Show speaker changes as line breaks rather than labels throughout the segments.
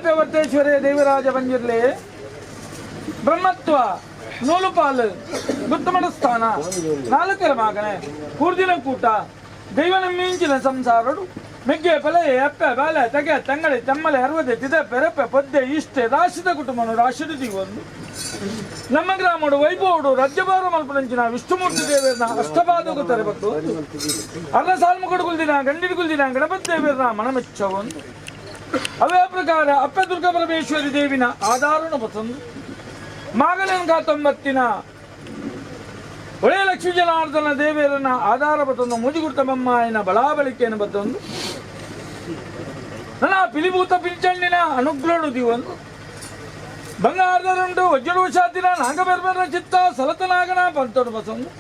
ಅಪ್ಪೆ ವರ್ತೇಶ್ವರೇ ದೇವರಾಜ ಬಂಜಿರ್ಲೆ ಬ್ರಹ್ಮತ್ವ ನೂಲುಪಾಲು ಗುತ್ತಮಡ ಸ್ಥಾನ ನಾಲ್ಕರ ಮಗನೆ ಕೂರ್ದಿನ ಕೂಟ ದೈವನ ಮಿಂಚಿನ ಸಂಸಾರಡು ಮೆಗ್ಗೆ ಪಲೆ ಅಪ್ಪೆ ಬಾಲೆ ತಗೆ ತಂಗಳಿ ತಮ್ಮಲೆ ಅರವದೆ ತಿದ ಪೆರಪೆ ಪೊದ್ದೆ ಇಷ್ಟೆ ರಾಶಿದ ಕುಟುಂಬನು ರಾಶಿದ ಜೀವನು ನಮ್ಮ ಗ್ರಾಮಡು ವೈಭವಡು ರಾಜ್ಯಭಾರ ಮಲ್ಪನಂಚಿನ ವಿಷ್ಣುಮೂರ್ತಿ ದೇವರನ್ನ ಅಷ್ಟಪಾದಕು ತರಬೇಕು. ಅರ್ಧ ಸಾಲ್ಮುಕಡುಗುಲ್ದಿನ ಗಂಡಿಡುಗುಲ್ದಿನ ಗಣಪತಿ ದೇವರನ್ನ ಮನಮೆಚ್ಚವೊಂದು ಅವೇ ಪ್ರಕಾರ ಅಪ್ಪೆ ದುರ್ಗಾ ಪರಮೇಶ್ವರಿ ದೇವಿನ ಆಧಾರಣ ಪಸಂದು ಮಾಗಲನ್ ಕಾತೊಂಬತ್ತಿನ ಒಳ್ಳೆಯ ಲಕ್ಷ್ಮೀ ಜನಾರ್ದನ ದೇವಿಯರನ್ನ ಆಧಾರ ಬತ್ತೊಂದು ಮುಜಿಗುರ್ತ ಬೊಮ್ಮಾಯನ ಬಲಾಬಳಿಕೆಯನ್ನು ಬತ್ತೊಂದು ನನ್ನ ಪಿಲಿಭೂತ ಪಿಂಚಣ್ಣಿನ ಅನುಗ್ರಹಣ ದಿವಂದು ಬಂಗಾರದರುಂಟು ವಜ್ರಭೂಷಾತಿನ ನಾಗಬೆರ್ಬರ ಚಿತ್ತ ಸಲತನಾಗನ ಪಂತೊಡು ಬಸೊಂದು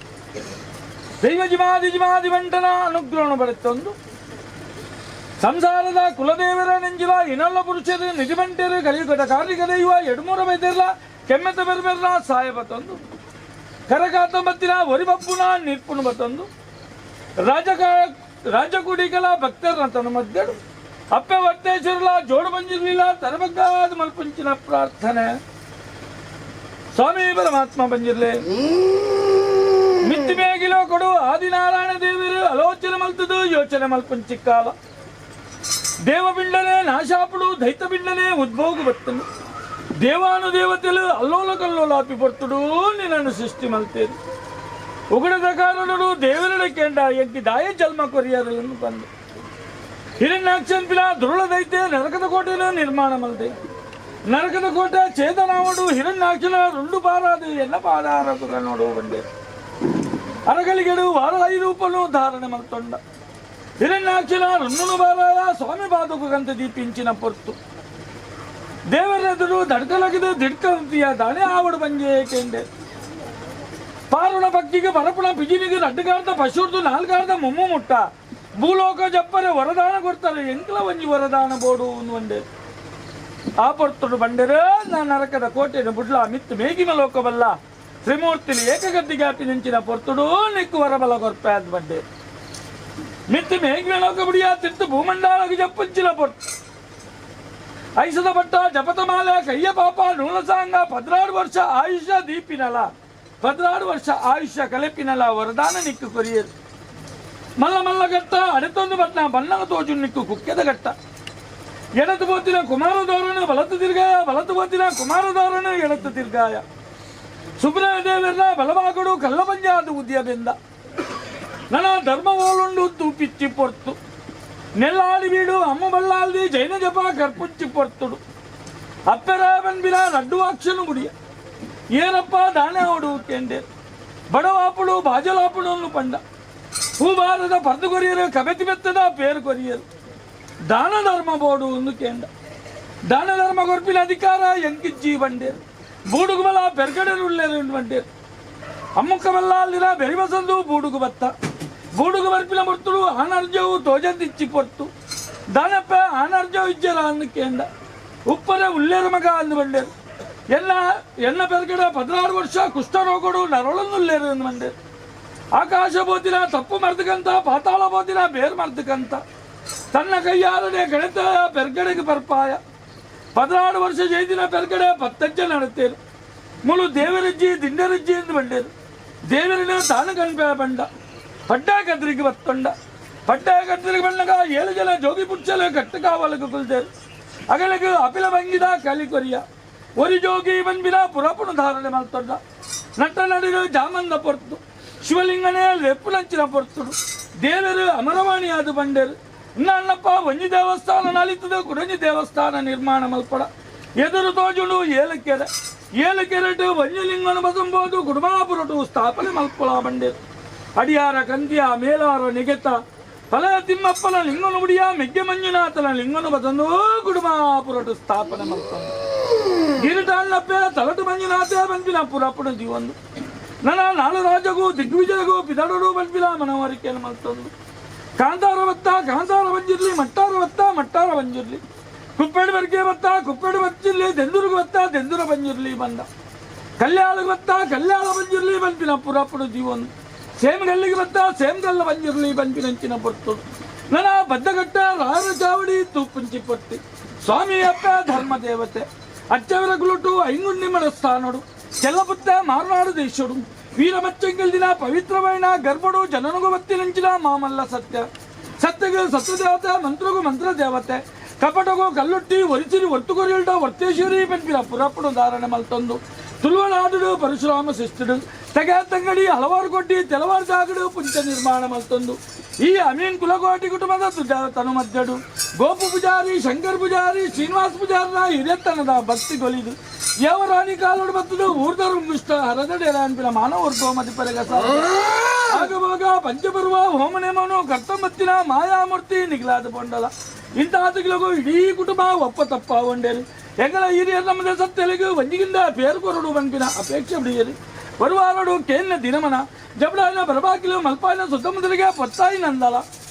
ದೈವ ಜಿಮಾದಿ ಜಿಮಾದಿ ಬಂಟನ ಅನುಗ್ರಹಣ ಬರುತ್ತೊಂದು ಸಂಸಾರದ ಕುಲದೇವರ ನೆಂಜಿಲ ಇನಲ್ಲ ಪುರುಷರು ನಿಧಿಬಂಟರು ಕಲಿಯುಗದ ಕಾರ್ಮಿಕ ದೈವ ಎಡ್ಮೂರ ಬೈದಿರ್ಲ ಕೆಮ್ಮೆತ ಬೆರ್ಬೆರ್ನ ಸಾಯ ಬತ್ತೊಂದು ಕರಕಾತೊಂಬತ್ತಿನ ಒರಿಬಪ್ಪುನ ನಿರ್ಪುಣ ಬತ್ತೊಂದು ರಾಜಕ ರಾಜಕುಡಿಕಲ ಭಕ್ತರ ತನ್ನ ಮಧ್ಯಡು ಅಪ್ಪೆ ವರ್ತೇಶ್ವರಲ ಜೋಡು ಬಂಜಿರ್ಲಿಲ್ಲ ತರಬಗ್ಗಾದ ಮಲ್ಪುಂಚಿನ ಪ್ರಾರ್ಥನೆ. ಸ್ವಾಮಿ ಪರಮಾತ್ಮ ಬಂಜಿರ್ಲೆ ಮಿತ್ತಿ ಮೇಗಿಲೋ ಕೊಡು ಆದಿನಾರಾಯಣ ದೇವರು ಆಲೋಚನೆ ಮಲ್ತದು ಯೋಚನೆ ಮಲ್ಪುಂಚಿಕ್ಕಾಲ ದೇವಬಿಂಡನೆ ನಾಶಾಪುಡು ದೈತಬಿಂಡನೆ ಉದ್ಭೋಗ ಬತ್ತನು ದೇವಾನು ದೇವತೆಲು ಅಲ್ಲೋಲ ಕಲ್ಲೋಲಾಪಿ ಪೊರ್ತುಡು ನಿನ್ನನ್ನು ಸೃಷ್ಟಿ ಮಲ್ತೇರು ಉಗುಡದ ಕಾರಣರು ದೇವರಡ ಕೆಂಡ ಎಂಕಿ ದಾಯ ಜನ್ಮ ಕೊರಿಯರನ್ನು ಬಂದು ಹಿರಣ್ಯಾಕ್ಷನ್ಪಿನ ದುರುಳದೈತೆ ನರಕದ ಕೋಟೆನ ನಿರ್ಮಾಣ ಮಲ್ದೆ ನರಕದ ಕೋಟೆ ಚೇತನಾವಡು ಹಿರಣ್ಯಾಕ್ಷನ ರುಂಡು ಪಾರಾದು ಎಲ್ಲ ಪಾದಾರ ನೋಡು ಬಂದೆ ಅರಗಳಿಗೆಡು ವಾರಾಯಿ ರೂಪನು ಧಾರಣೆ ಮಲ್ತೊಂಡ ಹಿರಣ್ಯಾಕ್ಷನ ರುಣ್ಣುನು ಬಾರಾಯ ಸ್ವಾಮಿ ಬಾದುಕು ದೀಪಿಂಚಿನ ಪೊರ್ತು ದೇವರೆದುರು ದಡ್ಕಲಗಿದು ದಿಡ್ಕಂತೀಯ ದಾಣೆ ಆವಡು ಬಂಜೆ ಕೆಂಡೆ ಪಾರುಣ ಭಕ್ತಿಗೆ ಬರಪುಣ ಬಿಜಿನಿಗೆ ರಡ್ಡುಗಾರ್ದ ಪಶುರ್ದು ನಾಲ್ಗಾರ್ದ ಮುಮ್ಮು ಮುಟ್ಟ ಭೂಲೋಕ ಜಪ್ಪರೆ ವರದಾನ ಕೊಡ್ತಾರೆ ಎಂಕ್ಲ ಒಂಜಿ ವರದಾನ ಬೋಡು ಒಂದೆ ಆ ಪೊರ್ತುಡು ಬಂಡೆರ ನಾ ನರಕದ ಕೋಟೆನ ಬುಡ್ಲ ಮಿತ್ತು ಮೇಗಿನ ಲೋಕವಲ್ಲ ತ್ರಿಮೂರ್ತಿಲಿ ಏಕಗದ್ದಿಗಾಪಿ ನಿಂಚಿನ ಪೊರ್ತುಡು ನಿಕ್ಕು ವರಬಲ ಕೊರ್ಪೆ ಅದ್ ಬಂಡೆ ಮಿತ್ತು ಮೇಗಿನ ಲೋಕ ಬುಡಿಯ ತಿರ್ತು ಭೂಮಂಡಲಗೆ ಜಪ್ಪಂಚಿನ ಪೊರ್ತು ಐಸದ ಭಟ್ಟ ಜಪತ ಮಾಲೆ ಕಯ್ಯ ಪಾಪ ನೂಲಸಾಂಗ 16 ವರ್ಷ ಆಯುಷ್ಯ ದೀಪಿನಲ 16 ವರ್ಷ ಆಯುಷ್ಯ ಕಲೆಪಿನಲ ವರದಾನ ನಿಕ್ಕು ಕೊರಿಯರು ಮಲ್ಲ ಮಲ್ಲ ಗಟ್ಟ ಅಡೆತೊಂದು ಬಟ್ನ ಬಣ್ಣಗ ತೋಜು ನಿಕ್ಕು ಕುಕ್ಕೆದ ಗಟ್ಟ ಎಡತು ಬೋತಿನ ಕುಮಾರದವರನು ಬಲತ್ತು ತಿರ್ಗಾಯ ಬಲತ್ತು ಬೋತಿನ ಕುಮಾರದವರನು ಎಡತ್ತು ತಿರ್ಗಾಯ ಸುಬ್ರಹ ದೇವರ ಬಲಬಾಗಡು ಕಲ್ಲಬಂಜಾದ ಉದ್ಯದಿಂದ ನನ್ನ ಧರ್ಮವೋಲುಂಡು ತೂಪಿಚ್ಚಿ ಪೊರ್ತು ನೆಲ್ಲಾಡಿ ಬೀಡು ಅಮ್ಮ ಬಲ್ಲಾಲ್ದಿ ಜೈನ ಜಪ ಕರ್ಪುಚ್ಚಿ ಪೊರ್ತುಡು ಅಪ್ಪೆರ ಬನ್ಬಿಲ ರಡ್ಡು ಮುಡಿಯ ಏನಪ್ಪ ದಾನೆ ಅವಡು ಕೆಂಡೆ ಬಡವಾಪುಡು ಬಾಜಲಾಪುಡು ಪಂಡ ಹೂಬಾರದ ಪರ್ದು ಕೊರಿಯರು ಕಬೆತಿ ಬೆತ್ತದ ಪೇರು ಕೊರಿಯರು ದಾನ ಧರ್ಮ ಬೋಡು ಒಂದು ಕೇಂಡ ದಾನ ಧರ್ಮ ಕೊರ್ಪಿನ ಅಧಿಕಾರ ಎಂಕಿಜ್ಜಿ ಬಂಡೇರು ಬೂಡುಗು ಬಲ ಪೆರ್ಗಡೆರು ಉಳ್ಳೇರು ಬಂಡೇರು ಅಮ್ಮುಕ್ಕ ಬಲ್ಲಾಲ್ದಿರ ಬೆರಿಬಸಂದು ಬೂಡುಗು ಬತ್ತ ಬೂಡುಗು ಬರ್ಪಿನ ಬರ್ತುಡು ಆನರ್ಜವು ತೋಜಂದಿಚ್ಚಿ ಪೊರ್ತು ದಾನಪ್ಪ ಆನರ್ಜವು ಇಜ್ಜರ ಅಂದು ಕೇಂಡ ಉಪ್ಪರೆ ಉಳ್ಳೇರು ಮಗ ಅಂದು ಬಂಡೇರು ಎಲ್ಲ ಎನ್ನ ಪೆರ್ಗಡೆ 16 ವರ್ಷ ಕುಷ್ಠರೋಗಡು ನರಳನ್ನುಲ್ಲೇರು ಅಂದು ಬಂಡೇರು ಆಕಾಶ ಬೋತಿನ ತಪ್ಪು ಮರ್ದಕಂತ ಪಾತಾಳ ಬೋತಿನ ಬೇರ್ ಮರ್ದಕಂತ ತನ್ನ ಕೈಯಾರನೆ ಗಣಿತ ಪೆರ್ಗಡೆಗೆ ಬರ್ಪಾಯ 16 ವರ್ಷ ಜೈದಿನ ಪೆರ್ಗಡೆ ಪತ್ತಜ್ಜ ನಡತೇರು ಮುಳು ದೇವರಜ್ಜಿ ದಿಂಡರಜ್ಜಿ ಎಂದು ಬಂಡೇರು ದೇವರನ್ನ ತಾನು ಕಣ್ಪೆ ಬಂಡ ಪಡ್ಡ ಕದ್ರಿಗೆ ಬತ್ತೊಂಡ ಪಡ್ಡ ಕದ್ರಿಗೆ ಬಂಡಗ 7 ಜನ ಜೋಗಿ ಪುಚ್ಚಲು ಕಟ್ಟು ಕಾವಲకు ಕುಲ್ದೇರು ಅಗಲಗು ಅಪಿಲ ಬಂಗಿದ ಕಲಿ ಕೊರಿಯ ಒರಿ ಜೋಗಿ ಬಂಬಿನ ಪುರಪುಣ ಧಾರಣೆ ಮಲ್ತೊಂಡ ನಟ್ಟ ನಡಿರು ಜಾಮಂದ ಪೊರ್ತು ಶಿವಲಿಂಗನೇ ಲೆಪ್ಪುನಂಚಿನ ಪೊರ್ತುಡು ದೇವರು ಅಮರವಾಣಿಯಾದ ಬಂಡೇರು ಇನ್ನಣ್ಣಪ್ಪ ಒಂಜಿ ದೇವಸ್ಥಾನ ನಲಿತದ ಕುಡಂಜಿ ದೇವಸ್ಥಾನ ನಿರ್ಮಾಣ ಮಲ್ಪಡ ಎದುರು ತೋಜುಂಡು ಏಲಕ್ಕೆರೆ ಏಲಕ್ಕೆರೆಟು ಒಂಜಿಲಿಂಗನ ಬಸಂಬೋದು ಕುಡುಮಾಪುರಟು ಸ್ಥಾಪನೆ ಮಲ್ಪೊಳ ಬಂಡೇರು ಅಡಿಯಾರ ಕಂದಿಯ ಮೇಲಾರ ನಿಗೆತ ಫಲ ತಿಮ್ಮಪ್ಪನ ಲಿಂಗನು ಮುಡಿಯ ಮೆಗ್ಗೆ ಮಂಜುನಾಥನ ಲಿಂಗನು ಬಸಂದು ಕುಡುಮಾಪುರಟು ಸ್ಥಾಪನೆ ಮಲ್ಪೊಂದು ಗಿರಿಟಾಣ್ಣಪ್ಪೆ ತಲಟು ಮಂಜುನಾಥ ಬಂಪಿನ ಪುರಪ್ಪಣ ಜೀವೊಂದು ನನ್ನ ನಾಳು ರಾಜಗೂ ದಿಗ್ವಿಜಯಗೂ ಪಿದಡರು ಬಂಪಿನ ಮನವರಿಕೆಯನ್ನು ಮಲ್ತೊಂದು ಕಾಂತಾರ ಬತ್ತ ಕಾಂತಾರ ಬಂಜಿರ್ಲಿ ಮಟ್ಟಾರ ಬತ್ತ ಮಟ್ಟಾರ ಬಂಜಿರ್ಲಿ ಕುಪ್ಪೇಡು ಬರ್ಗೆ ಬತ್ತ ಕುಪ್ಪೇಡು ಬಚ್ಚಿರ್ಲಿ ದೆಂದೂರಿಗೆ ಬತ್ತ ದೆಂದೂರ ಬಂಜಿರ್ಲಿ ಬಂದ ಕಲ್ಯಾಳಗೆ ಬತ್ತ ಕಲ್ಯಾಳ ಬಂಜಿರ್ಲಿ ಬಂಪಿನ ಪುರಪ್ಪಣ ಜೀವೊಂದು ಸೇಮ್ಗಲ್ಲಿಗೆ ಬತ್ತ ಸೇಮ್ಗಲ್ಲ ಬಂಜಿರ್ಲಿ ಬಂಪಿನಂಚಿನ ಪೊರ್ತು ನನ್ನ ಬದ್ದಗಟ್ಟ ರಾರ ಚಾವಡಿ ತೂಪುಂಚಿ ಪೊಟ್ಟಿ ಸ್ವಾಮಿಯಪ್ಪ ಧರ್ಮದೇವತೆ ಅಚ್ಚವರ ಗುಲುಟು ಐಂಗುಂಡಿ ಮನಸ್ಥಾನಡು ಚೆಲ್ಲಪುತ್ತ ಮಾರನಾಡು ದೇಶಡು ವೀರಮಚ್ಚಂಗಲ್ದಿನ ಪವಿತ್ರವೈನ ಗರ್ಭಡು ಜನನುಗು ಬತ್ತಿನಂಚಿನ ಮಾಮಲ್ಲ ಸತ್ಯ ಸತ್ಯಗು ಸತ್ಯದೇವತೆ ಮಂತ್ರಗು ಮಂತ್ರದೇವತೆ ಕಪಟಗು ಕಲ್ಲುಟ್ಟಿ ಒರಿಚಿರಿ ಒತ್ತುಕೊರಿಯುಲ್ಟ ಒರ್ತೇಶ್ವರಿ ಪನ್ಪಿನ ಪುರಪ್ಪಡು ಧಾರಣೆ ಮಲ್ತೊಂದು ತುಳುವನಾಡುಡು ಪರಶುರಾಮ ಶಿಸ್ತುಡು ತಗ ತಂಗಡಿ ಹಲವಾರು ಕೊಟ್ಟಿ ತೆಲವಾರು ಜಾಗಡು ಪುಂಚ ನಿರ್ಮಾಣ ಮಲ್ತೊಂದು ಈ ಅಮೀನ್ ಕುಲಕೋಟಿ ಕುಟುಂಬದ ತನು ಮಧ್ಯಡು ಗೋಪು ಪೂಜಾರಿ ಶಂಕರ್ ಪೂಜಾರಿ ಶ್ರೀನಿವಾಸ ಪೂಜಾರನ ಹಿರಿಯತನದ ಭಕ್ತಿ ಗೊಲಿದು ಯಾವ ರಾಣಿ ಕಾಲೋಡು ಬತ್ತದು ಊರ್ದರು ಮುಷ್ಟ ಹರದಡೆರ ಅನ್ಪಿನ ಮಾನವ ಗೋಮತಿ ಪರಗಸ ಆಗಬೋಗ ಪಂಚಪರ್ವ ಹೋಮನೇಮನು ಕರ್ತಂಬತ್ತಿನ ಮಾಯಾಮೂರ್ತಿ ನಿಗ್ಲಾದ ಪೊಂಡಲ ಇಂತಾತುಗಿಲಗು ಇಡೀ ಕುಟುಂಬ ಒಪ್ಪ ತಪ್ಪ ಒಂಡೇರು ಎಂಗಲ ಹಿರಿಯರ್ ನಮ್ಮದ ಸತ್ತೆಲಿಗು ವಂಜಿಗಿಂದ ಪೇರು ಕೊರಡು ಬನ್ಪಿನ ಅಪೇಕ್ಷೆ ಬಿಡಿಯರು ಬರುವಾರಡು ಕೇನ್ನ ದಿನಮನ ಜಬಡಾಯಿನ ಬರಬಾಕಿಲು ಮಲ್ಪಾಯಿನ ಸುತ್ತಮುತ್ತಲಿಗೆ ಪೊತ್ತಾಯಿ ನಂದಲ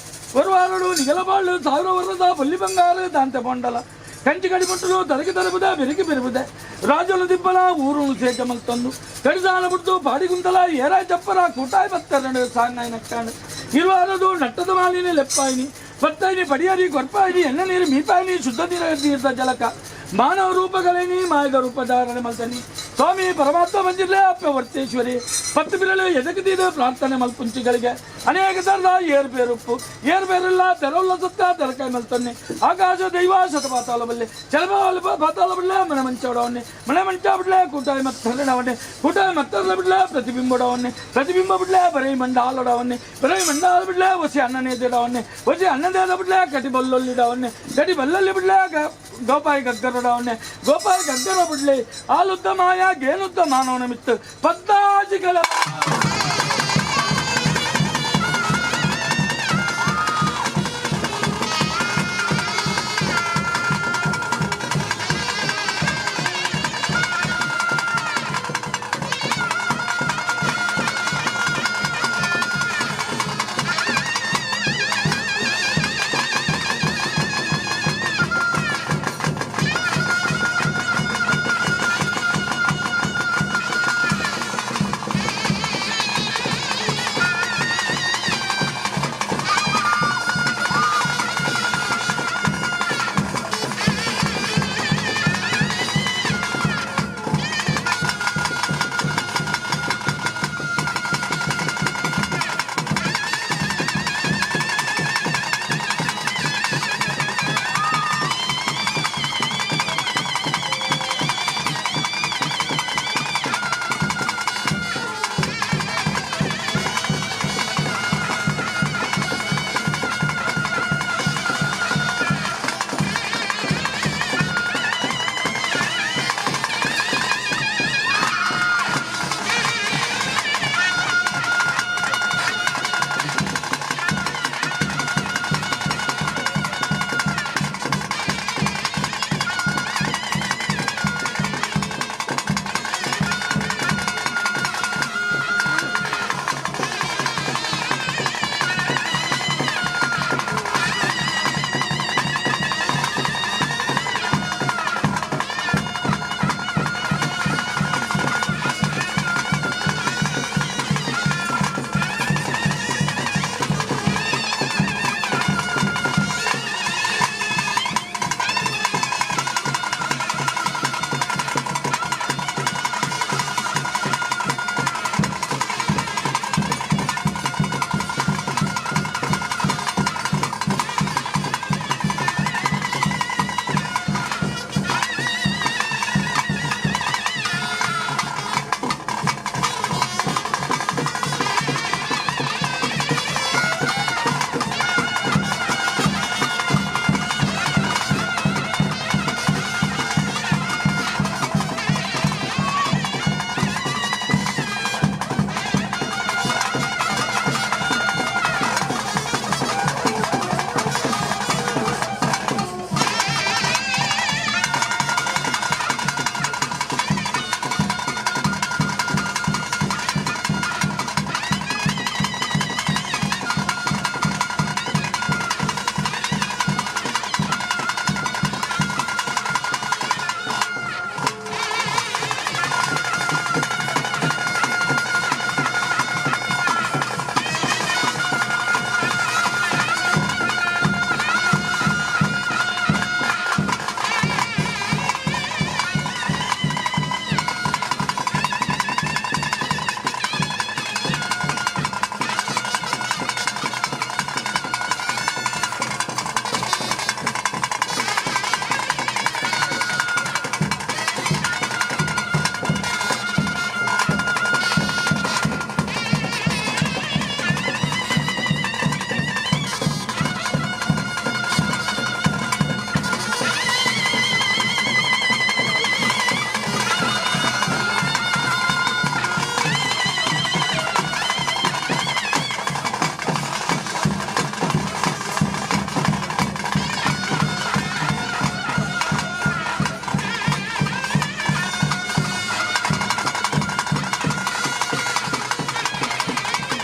ಬರುವಾರಡು ನಿಗಲಬಾಳು ಸಾವಿರ ವರ್ಷದ ಬೊಲ್ಲಿ ಬಂಗಾರು ದಾಂತೆ ಪೊಂಡಲ ಕಂಚಿ ಕಡಿಮುಟ್ಟಲು ತರಗಿ ತರಬುದ ಬೆರಗಿ ಬೆರಬುದೆ ರಾಜಲು ದಿಬ್ಬಲ ಊರುನು ಸೇಜ ಮಲ್ತೊಂದು ಕಡಿಸಾಲ ಬಿಡ್ದು ಪಾಡಿಗುಂತಲ ಏರಾಯ್ ಚಪ್ಪರ ಕೂಟಾಯ್ ಬತ್ತರಡು ಸಾಂಗಾಯಿ ನಕ್ಕಾಂಡು ಇರುವಾರದು ನಟ್ಟದ ಮಾಲಿನಿ ಲೆಪ್ಪಾಯಿನಿ ಪತ್ತಾಯಿನಿ ಪಡಿಯಾರಿ ಕೊರ್ಪಾಯಿನಿ ಎಣ್ಣ ನೀರು ಮೀಪಾಯಿನಿ ಶುದ್ಧ ನೀರ ತೀರ್ಥ ಜಲಕ ಮಾನವ ರೂಪಗಳೇನಿ ಮಾಯದ ರೂಪಧಾರಣೆ ಮಲ್ತನಿ ಸ್ವಾಮಿ ಪರಮಾತ್ಮ ಬಂದಿರಲೇ ಅಪ್ಪ ವರ್ತೇಶ್ವರಿ ಪತ್ತು ಬಿರಲು ಎದಗದೀದು ಪ್ರಾರ್ಥನೆ ಮಲ್ಪುಂಚಿಗಳಿಗೆ ಅನೇಕ ತರದ ಏರ್ಪೇರುಪ್ಪು ಏರ್ಪೇರಿಲ್ಲ ತೆರವುಲ್ಲ ಸತ್ತ ತೆರಕಾಯಿ ಮಲ್ತನ್ನೆ ಆಕಾಶ ದೈವ ಶತಪಾತಾಳ ಬಲ್ಲೆ ಚಲಬ ಪಾತಾಳ ಬಿಡ್ಲೆ ಮನೆ ಮಂಚವಡವನ್ನೆ ಮನೆ ಮಂಚ ಬಿಡ್ಲೆ ಕೂಟಾಯಿ ಮತ್ತರಣವನ್ನೆ ಕೂಟಾಯಿ ಮತ್ತರ್ಲ ಬಿಡ್ಲೆ ಪ್ರತಿಬಿಂಬಡವನ್ನೆ ಪ್ರತಿಬಿಂಬ ಬಿಡ್ಲೆ ಬರೀ ಮಂಡಾಲಡವನ್ನೆ ಬರೀ ಮಂಡಾಲ ಬಿಡ್ಲೆ ಒಸಿ ಅನ್ನನೇದಿಡವನ್ನೆ ಒಸಿ ಅನ್ನದೇದ ಬಿಡ್ಲೆ ಕಟಿ ಬಲ್ಲೊಲ್ಲಿಡವನ್ನೆ ಕಟಿ ಬಲ್ಲಲ್ಲಿ ಬಿಡ್ಲೆ ಗೋಪಾಯಿ ಗಗ್ಗರಡವನ್ನೆ ಗೋಪಾಯಿ ಗಗ್ಗರ ಬಿಡ್ಲೆ ಆಲುದ್ದ ಮಾಯ ಗೇನುದ್ದ ಮಾನವನ ಮಿತ್ತು ಪದ್ದಾಜಿಗಳ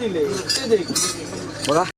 ಇಜ್ಜಿಲೆ.
ಬೊಕ.